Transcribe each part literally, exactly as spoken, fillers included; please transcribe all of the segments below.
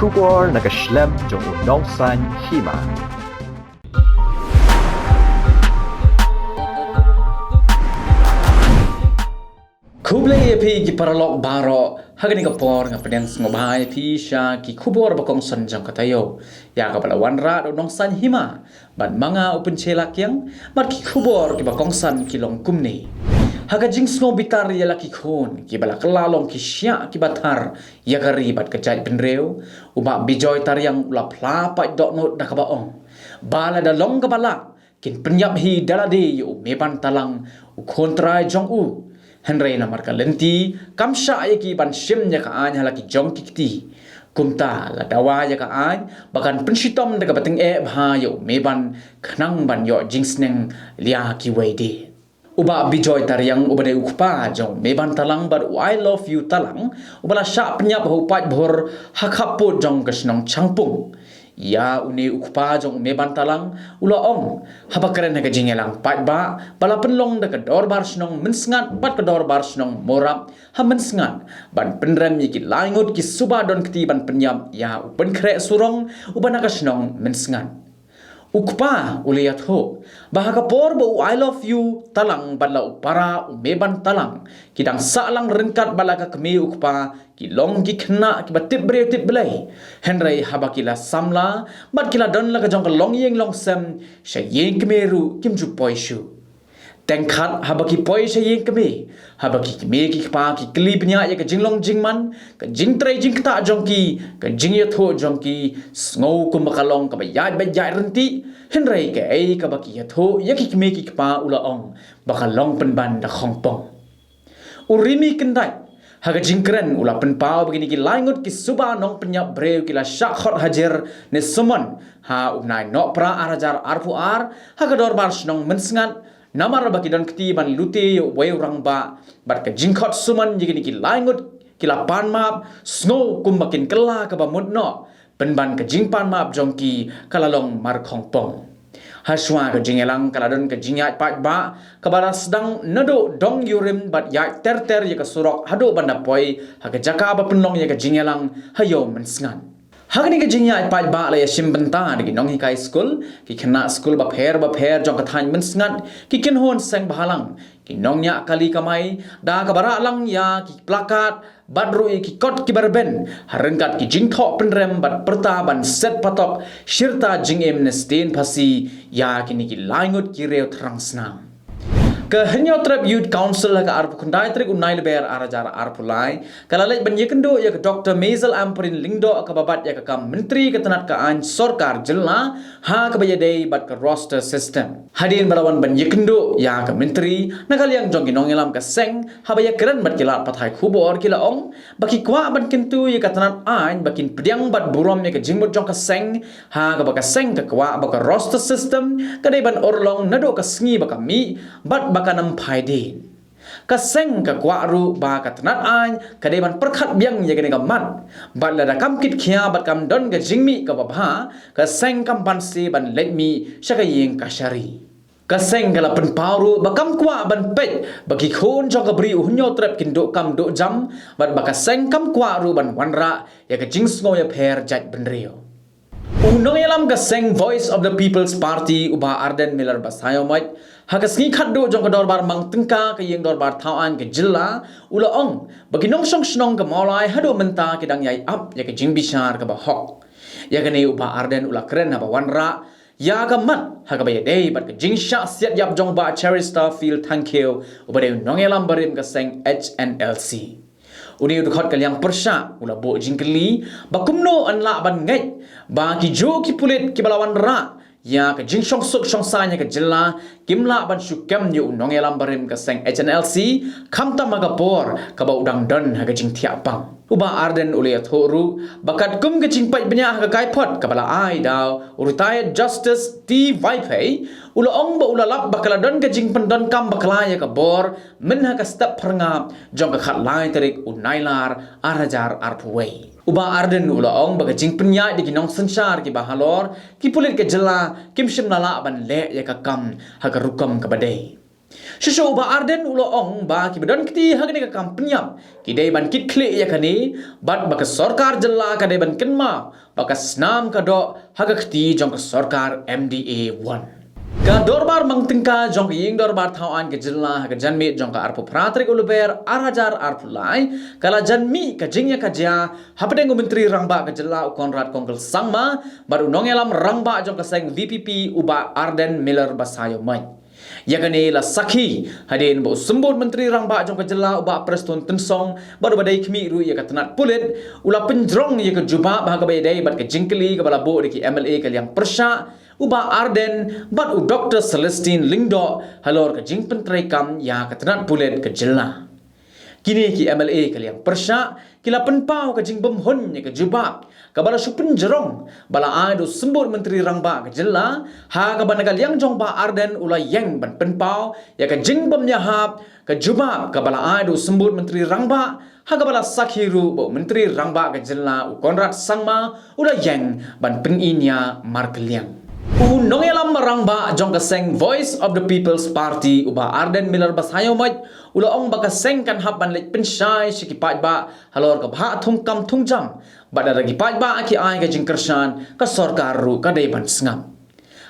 Khubor na ka shlem jong u Nongsaiñ Hima. Khublei ïa phi ki paralok baroh, ha kane ka por nga pdiang sngewbha ïa phi sha ki khubor ba kongsan jong ka taïew. Ïa kaba la wanrah da u Nongsaiñ Hima bad ma nga u Pynche Lakiang, bad ki khubor kiba kongsan ki long kumne. Ha ka jingsngew bitar ïa la ki khun kiba la kylla long ki shiah kiba thar ïa ka ri bad ka jaitbynriew, u Bah Bijoy Tariang u la phla paid dohnud da kaba ong ba lada long kaba lah, kin pynïap hi da lade ïa u Meban Talang, u khun trai jong u. Hynrei namar ka lynti kam shah ïa ki ban shim ïa ka aiñ ha la ki jong ki kti, kumta la dawa ïa ka aiñ ba kan pynshitom da kaba tyngeh bha ïa u Meban, khnang ban ïoh jingsneng ïa kiwei de. U Bah Bijoy Tariang uba dei u kpa jong u Meban Talang bad u I Love You Talang, uba la shah pynïap ha u paidbah ha khappud jong ka shnong Changpung. Ïa une u kpa jong u Meban Talang u la ong, haba kren ha ka jingïalang paidbah ba la pynlong da ka dorbar shnong Mynsngat bad ka dorbar shnong Morap ha Mynsngat, ban pynrem ïa ki lai ngut ki suba don kti ban pynïap ïa u Pynkhreh Surong uba na ka shnong Mynsngat. U kpa u la ïathuh ba ha ka por ba u I Love You Talang bad la u para u Meban Talang ki dang sah lang ryngkat bad la ka kmie u kpa, ki long ki khynnah kiba tip briew tip Blei. Hynrei haba ki la samla bad ki la don la ka jong ka longïing longsem, sha ïing kmie ruh kim ju poi shuh. Teng khat haba ki poi sha ïing kmie, haba ki kmie ki kpa ki kylli bniah ïa ka jinglong jingman, ka jingtrei jingktah jong ki, ka jingïathuh jong ki, sngew kumba ka long kaba ïaid bad ïaid ryntih. Hynrei kaei kaba ki ïathuh ïa ki kmie ki kpa, u la ong ba ka long pynban da khongpong. U Rimi Kyndait ha ka jingkren u la pynpaw ba kine ki lai ngut ki suba nongpynïap briew ki la shah khot hajir ne summon ha u bnai Nohprah ar hajar arphew ar ha ka dorbar shnong Mynsngat, namar ba ki don kti ban lute ïa uwei u rangbah, bad ka jingkhot summon ïa kine ki lai ngut ki la pan map, sngew kumba kin kylla kaba mut noh, pynban ka jingpan map jong ki ka la long mar khongpong. Hashwa ka jingïalang ka la don ka jingïaid paidbah kaba la sdang naduh Dong Ïurim bad ïaid ter ter ïa ka surok haduh ban da poi ha ka jaka ba pynlong ïa ka jingïalang ha Ïew Mynsngat. Ha kane ka jingïaid paidbah la ïashim bynta da ki nonghikai skul, ki khynnah skul bapher bapher jong ka thaiñ Mynsngat, ki kynhun seng bhalang, ki nongñiah kali kamai, da kaba rah lang ïa ki plakat bad ruh ïa ki kot kiba rben ha ryngkat ki jingthoh pynrem bad pyrta ban set patok shirta jingim ne steiñ phasi ïa kine ki lai ngut ki riew thrang snam. Ka Hynñiewtrep Youth Council ha ka arphew khyndai tarik u Naiïalber ar hajar arphew lai ka la leit ban ïakynduh ïa ka Doktor Maisel Ampareen Lyngdoh kaba bat ïa ka kam Myntri ka tnat ka aiñ sorkar jylla ha kaba ïadei bad ka roster system. Hadien ba la wan ban ïakynduh ïa ka Myntri na ka liang jong ki nongïalam ka seng, haba ïakren bad ki lad pathai khubor ki la ong ba ki kwah ban kyntu ïa ka tnat aiñ ba kin pdiang bad burom ïa ka jingmut jong ka seng, ha kaba ka seng ka kwah ba ka roster system ka dei ban urlong naduh ka sngi ba ka mih bad ba kan ym phai dien. Ka seng ka kwah ruh ba ka tnat aiñ ka dei ban pyrkhat biang ïa kane ka mat, bad lada kam kit khia bad kam don ka jingmih kaba bha, ka seng kam banse ban leit mih sha ka ïing kashari. Ka seng ka la pynpaw ruh ba kam kwah ban peit ba ki khun jong ka Bri u Hynñiewtrep kin duh kam duh jam, bad ba ka seng kam kwah ruh ban wanrah ïa ka jingsngew ïapher jaitbynriew. U nongïalam ka seng Voice of the People's Party u Bah Ardent Miller Basaiawmoit, ha ka sngi khatduh jong ka dorbar mang tyngka ka ïing dorbar thaw aiñ ka jylla, u la ong ba ki nongshong shnong ka Mawlai haduh mynta ki dang ïai ap ïa ka jingbishar kaba hok. Ïa kane u Bah Ardent u la kren haba wanrah ïa ka mat ha kaba ïadei bad ka jingshah siat ïap jong Bah Cheristerfield Thangkhiew uba dei u nongïalam barim ka seng H N L C. Une u dkhot ka liang pyrshah u la buh jingkylli ba kumno yn lah ban ngeit ba ki juh ki pulit kiba la wanrah ïa ka jingshongsuk shongsaiñ ha ka jylla kim lah ban shu kem ïa u nongïalam barim ka seng H N L C, khamtam ha ka por kaba u dang don ha ka jingthiah pang. U Bah Ardent u la ïathuh ruh ba katkum ka jingpeit bniah ha ka kaiphod kaba la ai da u Retired Justice T Vaiphei, u la ong ba u la lap ba ka la don ka jingpyndonkam bakla ïa ka bor myn ha ka step phyrngab jong ka khatlai tarik u Naiïlar ar hajar arphew wei. U Bah Ardent u la ong ba ka jingpynïaid da ki nongsynshar kiba halor, ki pulit ka jylla kim shym la lah ban leh ïa ka kam ha ka rukom kaba dei. Shuh shuh u Bah Ardent u la ong ba kiba don kti ha kane ka kam pynïap ki dei ban kit khlieh ïa kane, bad ba ka sorkar jylla ka dei ban kynmaw ba ka snam ka doh ha ka kti jong ka sorkar M D A one. Ka dorbar mang tyngka jong ka ïing dorbar thaw aiñ ka jylla ha ka janmiet jong ka arphew phra tarik u Lber ar hajar arphew lai ka la jan mih ka jingïakajia hapdeng u Myntri Rangbah ka jylla u Conrad Kongkal Sangma bad u nongïalam rangbah jong ka seng V P P u Bah Ardent Miller Basaiawmoit. Ïa kane la sakhi hadien ba u symbud Myntri Rangbah jong ka jylla u Bah Prestone Tynsong bad uba dei khmih ruh ïa ka tnat pulit u la pynjrong ïa ka jubab ha kaba ïadei bad ka jingkylli kaba la buh da ki M L A ka liang pyrshah, u Bah Ardent bad u Doktor Celestine Lyngdoh halor ka jingpyntreikam ïa ka tnat pulit ka jylla. Kine ki M L A ka liang pyrshah ki la pynpaw ka jingbymhun ïa ka jubab kaba la shu pynjrong ba la ai da u symbud Myntri Rangbah ka jylla, ha kaba na ka liang jong Bah Ardent u la ïeng ban pynpaw ïa ka jingbymïahap ka jubab kaba la ai da u symbud Myntri Rangbah, ha kaba la sakhi ruh ba u Myntri Rangbah ka jylla u Conrad Sangma u la ïeng ban pynieng ïa markylliang. U nongïalam rangbah jong ka seng Voice of the People's Party u Bah Ardent Miller Basaiawmoit u la ong ba ka seng kan hap ban leit pynshai sha ki paidbah halor ka bhah thungkam thungjam bad lada ki paidbah ki ai ka jingkyrshan ka sorkar ruh ka dei ban sngap.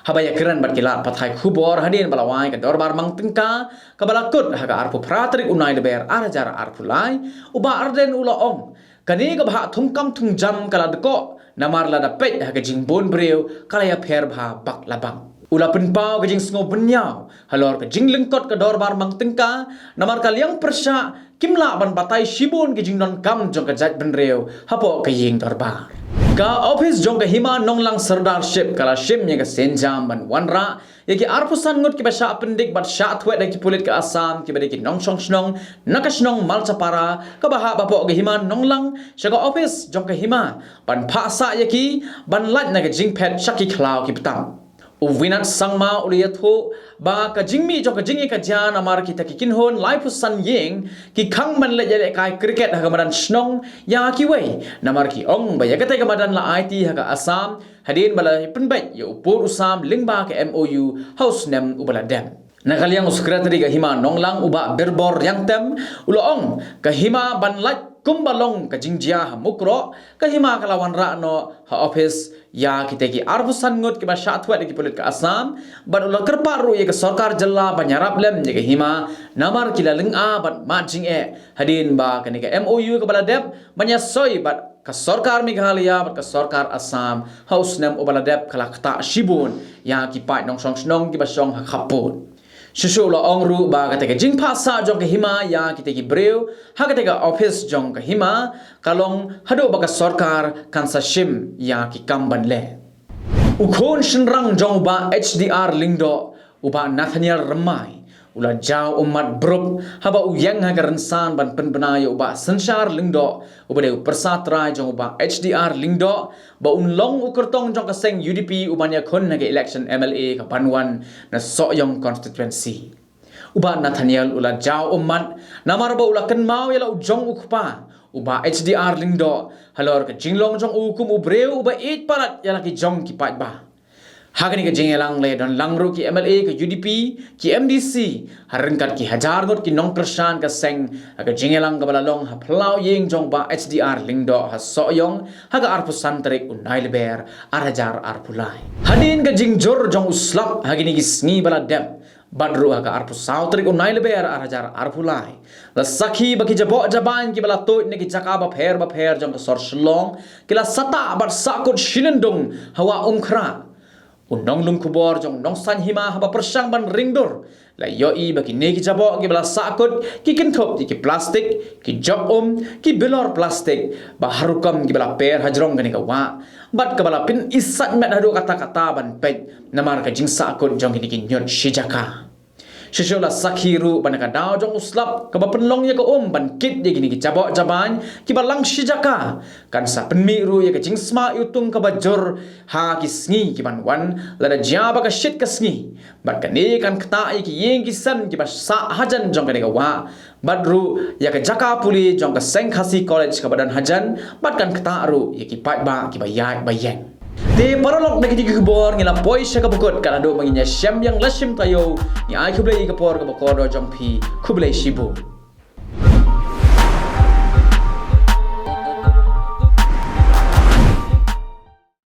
Haba ïakren bad ki lad pathai khubor hadien ba la wai ka dorbar mang tyngka kaba la kut ha ka arphew phra tarik u Nailaber ar hajar arphew lai, u Bah Ardent u la ong kane ka bhah thungkam thungjam ka la dkoh namar lada peit ha ka jingbun briew ka la ïapher bha bak la bak. U la pynpaw ka jingsngew bynñiaw halor ka jinglyngkot ka dorbar mang tyngka namar ka liang pyrshah kim lah ban batai shibun ki jingdonkam jong ka jaitbynriew hapoh ka ïing dorbar. Ka ophis jong ka Hima Nonglang Sirdarship ka la shim ïa ka sienjam ban wanrah ïa ki arphew san ngut kiba shah pyndik bad shah thwet da ki pulit ka Assam kiba dei ki nongshong shnong na ka shnong Malchapara kaba hap hapoh ka Hima Nonglang sha ka ophis jong ka Hima ban phah sah ïa ki ban lait na ka jingphet sha ki khlaw ki btam. U Vinat Sangma u la ïathuh ba ka jingmih jong ka jingïakajia namar kita ki kynhun laiphew san ïing ki khang ban leit ïalehkai cricket ha ka madan shnong ïa kiwei namar ki ong ba ïa katei ka madan la aiti ha ka Assam hadien ba la pynbeit ïa u pud u sam lyngba ka M O U ha u snem uba la dep. Na ka liang u Secretary ka Hima Nonglang u Bah Birbor Riangtem u la ong ka Hima ban lait kumba long ka jingjia ha Mukroh, ka Hima ka la wanrah noh ha ophis ïa kita ki arphew san ngut kiba shah thwet da ki pulit ka Assam bad u la kyrpad ruh ïa ka sorkar jylla ban ïarap lem ïa ka Hima namar ki la lynga bad mad jingeh hadien ba kane ka M O U kaba la dep ban ïasoi bad ka sorkar Meghalaya bad ka sorkar Assam ha u snem uba la dep ka la ktah shibun ïa ki paid nongshong shnong kiba shong ha khappud. Shuh shuh u la ong ruh ba katei ka jingphah sah jong ka Hima ïa kitei ki briew ha katei ka ophis jong ka Hima ka long haduh ba ka sorkar kan sa shim ïa ki kam ban leh. U khun shynrang jong u Bah H D R Lyngdoh, u Bah Nathaniel Rymbai, u la jaw ummat bruk haba u ïeng ha ka rynsan ban pynbna ïa u Bah Synshar Lyngdoh uba dei u pyrsa trai jong u Bah H D R Lyngdoh ba un long u kyrtong jong ka seng U D P uban ïakhun ha ka election M L A ka ban wan na Sohiong constituency. U Bah Nathaniel u la jaw ummat namar ba u la kynmaw ïa la u jong u kpa u Bah H D R Lyngdoh halor ka jinglong jong u kum u briew uba ïeit palat ïa la ki jong ki paidbah. Ha kane ka jingïalang la ïadon lang ruh ki M L A ka U D P, ki M D C, ha ryngkat ki hajar ngut ki nongkyrshan ka seng ha ka jingïalang kaba la long ha phyllaw ïing jong u Bah H D R Lyngdoh ha Sohiong ha ka arphew san tarik u Nailaber ar hajar arphew lai. Hadien ka jingjur jong u slap ha kine ki sngi ba la dep bad ruh ha ka arphew saw tarik u Nailaber ar hajar arphew lai, la sakhi ba ki jaboh jabain kiba la tuid na ki jaka bapher bapher jong ka sor Shillong ki la satah bad sahkut shilyndung ha Wah Umkhrah. U nonglum khubor jong Nongsaiñ Hima haba pyrshang ban ring dur la ïohi ba kine ki jaboh kiba la sahkut ki kynthup ïa ki plastik, ki jok um, ki bilor plastik, ba ha rukom kiba la per hajrong kane ka wah bad kaba la pyni sait met haduh katta katta ban peit namar ka jingsahkut jong kine ki ñiut shi jaka. Shuh shuh la sakhi ruh ba na ka daw jong u slap kaba pynlong ïa ka um ban kit ïa kine ki jaboh jabain kiba lang shi jaka kan sa pynmih ruh ïa ka jingsma ïutung kaba jur ha ki sngi ki ban wan lada jia ba ka shit ka sngi. Bad kane kan ktah ïa ki ïing ki sem kiba sah hajan jong kane ka wah bad ruh ïa ka jaka pule jong ka seng Khasi College kaba don hajan bad kan ktah ruh ïa ki paidbah kiba ïaid ba ïeng. Te paralok, na kine ki khubor ngi la poi sha kaba kut. Ka naduh ba ngin ïa shem ïa la shim taïew, ngi ai khublei ïa ka por kaba kordor jong phi. Khublei shibun.